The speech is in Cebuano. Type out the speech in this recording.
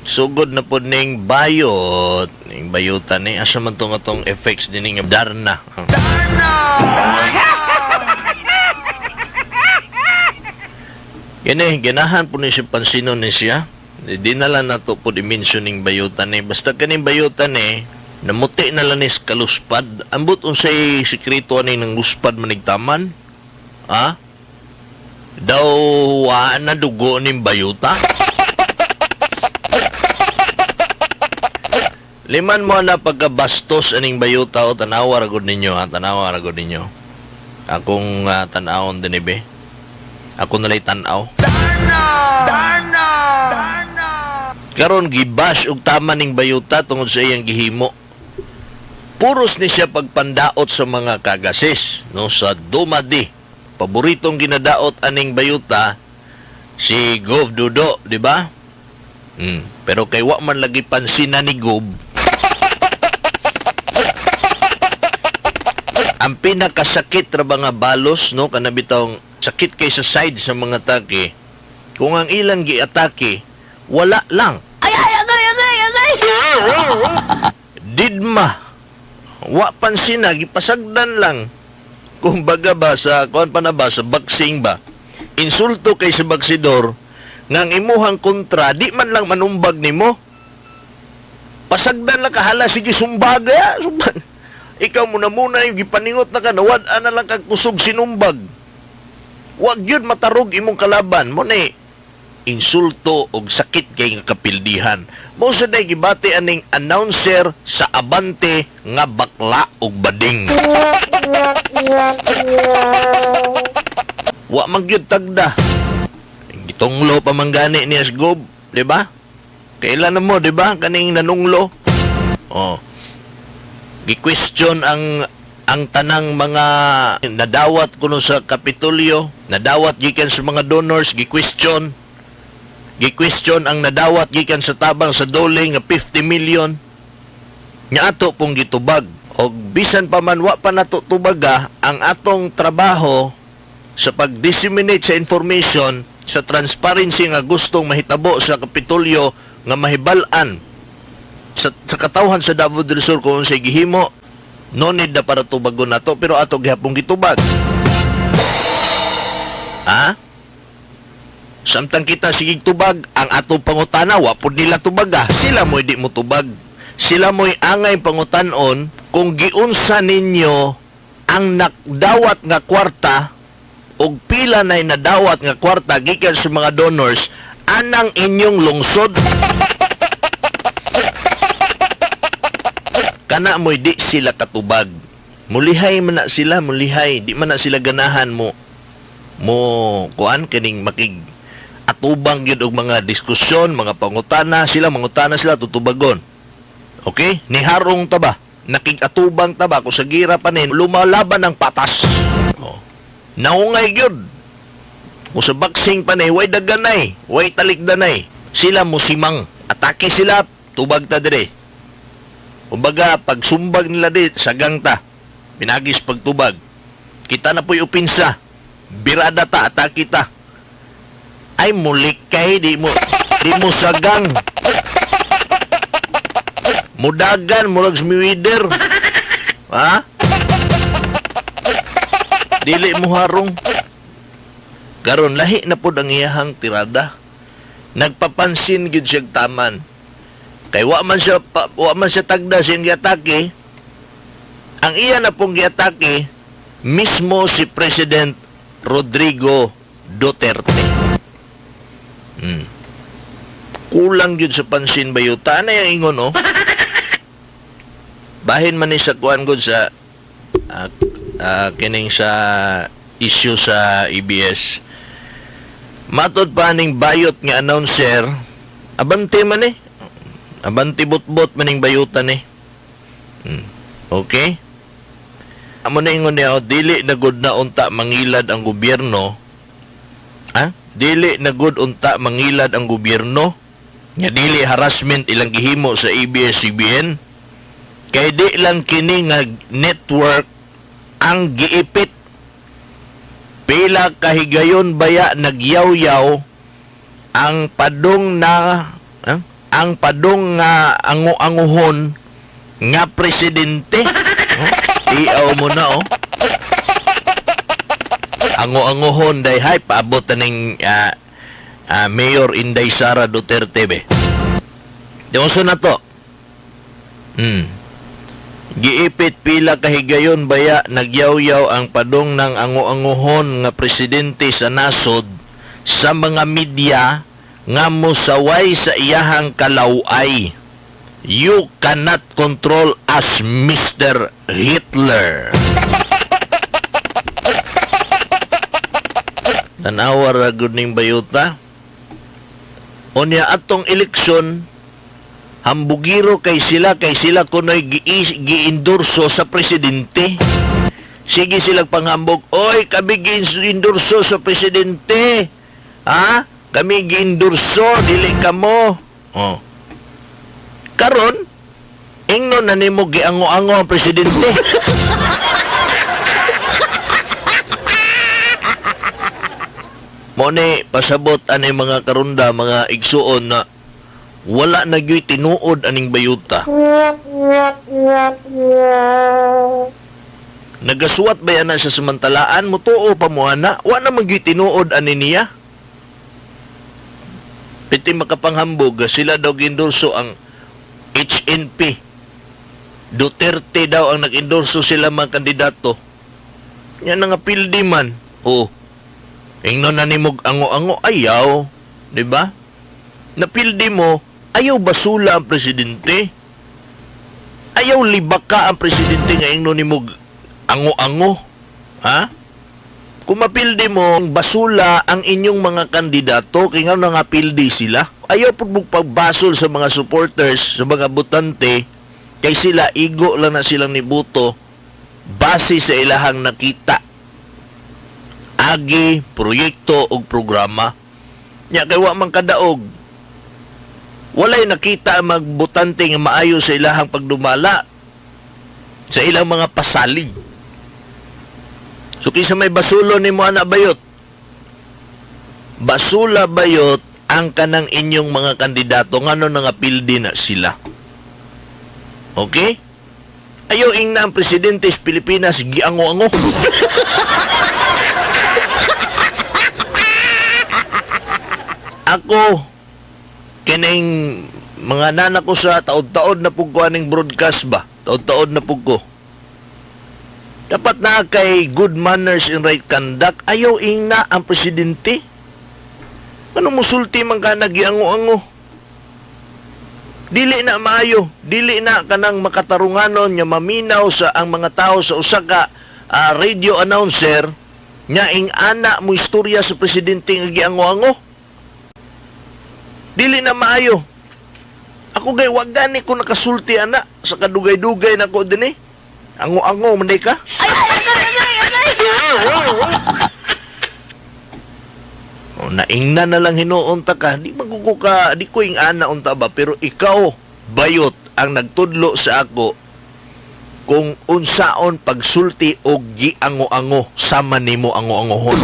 Sugod na pod ning bayot, ning bayutan ni asa man tong atong effects dinhi nga Darna. Darna. Kini ganahan po ni siya pansinon ni siya. Di na lang nato po i-mention ning bayutan ni. Basta kaning bayutan ni, namuti na lang ni sa kaluspad. Ambot unsay sikreto ani ng luspad manigtaman? Ha? Daw wa na dugo ning bayuta? Liman mo na pagkabastos aning bayuta o tanawa ra gud ninyo, ha? Tanawa ra gud ninyo. Akong tan-awon din be. Ako nalay tan-aw. Darna! Darna! Darna! Karon gibash og tama ning bayuta tungod sa iyang gihimo. Puros ni siya pagpandaot sa mga kagasis, no, sa Dumadi. Paboritong ginadaot aning bayuta si Gov Dudo, di ba? Pero kay wa man lagi pansina ni Gov. Ang pinakasakit ra ba nga balos, no, kana bitawng sakit kay sa side sa mga atake. Kung ang ilang giatake, wala lang. Ay, ay, agay, agay, agay! Didma. Wa pansina, gipasagdan lang. Kumbaga ba sa kuan pa na ba sa boxing ba? Insulto kay sa boxidor nga ang imuhang kontra di man lang manumbag nimo. Pasagdan lang ka, hala sige sumbaga, ya, sumbag. Ikaw muna muna yung gipaningot na ka, nawad-an na lang kag kusog sinumbag. Wag yun matarog imong kalaban mo ni insulto og sakit kay nga kapildihan. Mo sa day gibati aning announcer sa Abante nga bakla og bading. Wa man gyud tagda. Gitunglo pa man gani ni Asgob, di ba? Kailan na mo, di ba? Kaning nanunglo. Oh. Gi-question ang tanang mga nadawat kuno sa Kapitolyo, nadawat gikan sa mga donors, gi-question. Gi-question ang nadawat gikan sa tabang sa dole nga 50 million. Nga ato pong gitubag. Og bisan pa man wa pa nato tubaga ang atong trabaho sa pag-disseminate sa information sa transparency nga gustong mahitabo sa Kapitolyo nga mahibal-an sa katawhan sa Davao del Sur kung unsay gihimo, no need na para tubagon nato, pero ato gihapong gitubag. Ha? Samtang kita sige tubag, ang atong pangutana wa pud nila tubaga. Sila mo'y di mo tubag. Sila mo'y angay pangutanon kung giunsa ninyo ang nakdawat nga kwarta og pila na'y nadawat nga kwarta gikan sa mga donors anang inyong lungsod. Kana mo'y di sila katubag. Mulihay man na sila, mulihay. Di man na sila ganahan mo. Mo, kuan, kining makig atubang yun og mga diskusyon, mga pangutana sila, mangutana sila, tutubagon. Okay? Niharong ta ba? Nakig-atubang ta ba? Kung sa gira pa nin, lumalaban ng patas. Oh. Naungay yun. Kung sa boxing pa ni, way daganay, way talikdanay. Sila musimang. Atake sila, tubag ta dire. Kumbaga, pagsumbag nila di, sagang ta. Pinagis pagtubag. Kita na po'y upinsa. Birada ta, atake ta. Ay, mulikay, di mo sagang. Mudagan, murag smiwider. Ha? Dili mo harong. Karon lahi na pod ang iyahang tirada. Nagpapansin gyud siyang taman. Kay wa man siya tagda siyang giatake. Ang iya na pong giatake mismo si President Rodrigo Duterte. Kulang gyud sa pansin bayuta na yung ingon, no? Bahin man ni sa kuan gud sa kining sa issue sa EBS. Matod pa ning bayot nga announcer, abante man eh. Abante bot-bot maning bayutan eh. Okay? Amo na ingon niya, oh, dili na gud na unta mangilad ang gobyerno. Ha? Dili na gud unta mangilad ang gobyerno nga dili harassment ilang gihimo sa ABS-CBN. Kay di lang kini nga network ang giipit. Pila kahigayon baya nagyaw-yaw ang padong na, ha? Ang padong nga ango-anguhon nga presidente. Oh, tiaw mo na oh. Ango-anguhon day hay paabot na ning Mayor Inday Sara Duterte be. Di na to. Giipit pila kahigayon baya nagyawyaw ang padong ng ango-anguhon nga presidente sa nasod sa mga media nga mosaway sa iyahang kalaway. You cannot control us, Mr. Hitler. Tanawa ra gud ning bayuta. Unya atong eleksyon, hambugiro kay sila kunoy gi-endorso sa presidente. Sige silang panghambog, "Oy, kami gi-endorso sa presidente. Ha? Kami gi-endorso, dili kamo." Oh. Karon, ingnon na nimo giango-ango ang presidente. Mo ni pasabot ani mga karunda, mga igsuon na wala na gyuy tinuod aning bayuta. Nagasuwat ba yan na siya samantalaan? Mutuo pa mo ana? Wa na man gyuy tinuod ani niya. Piti makapanghambog, sila daw gindorso ang HNP. Duterte daw ang nag-endorso sila mga kandidato. Yan nga pildi man. Oo. Ingnon na nimog ango-ango, ayaw. Di ba? Napildi mo, ayaw basula ang presidente. Ayaw libaka ang presidente nga ingnon nimog ango-ango. Ha? Kung mapildi mo, basula ang inyong mga kandidato, kaya nga nangapildi sila. Ayaw pud mo pagbasol sa mga supporters, sa mga botante, kay sila, igo lang na silang nibuto, base sa ilahang nakita. Agi, proyekto og programa. Nya kay wa man kadaog. Walay nakita ang magbotante nga maayo sa ilahang pagdumala sa ilang mga pasalig. So kinsa may basulo nimo ana bayot? Basula bayot ang kanang inyong mga kandidato ngano nangapildi na sila. Okay? Ayaw ingna ang presidente sa Pilipinas giango-ango. Ako kining mga nana ko sa taod-taod na pug ko aning broadcast ba? Taod-taod na pug ko. Dapat na kay good manners and right conduct. Ayaw ingna ang presidente. Ano musulti man ka nagiango-ango? Dili na maayo, dili na kanang makatarunganon nga maminaw sa ang mga tao sa usa ka radio announcer nga ing ana mo istorya sa presidente nga giango-ango. Dili na maayo. Ako gay wag gani ko nakasulti ana sa kadugay-dugay nako dinhi. Ango-ango man ka. O, naingna na lang hinuon ta ka, di maguko ka, di ko ing ana unta ba, pero ikaw, bayot, ang nagtudlo sa ako kung unsaon pagsulti og giango-ango sama nimo ango-angohon.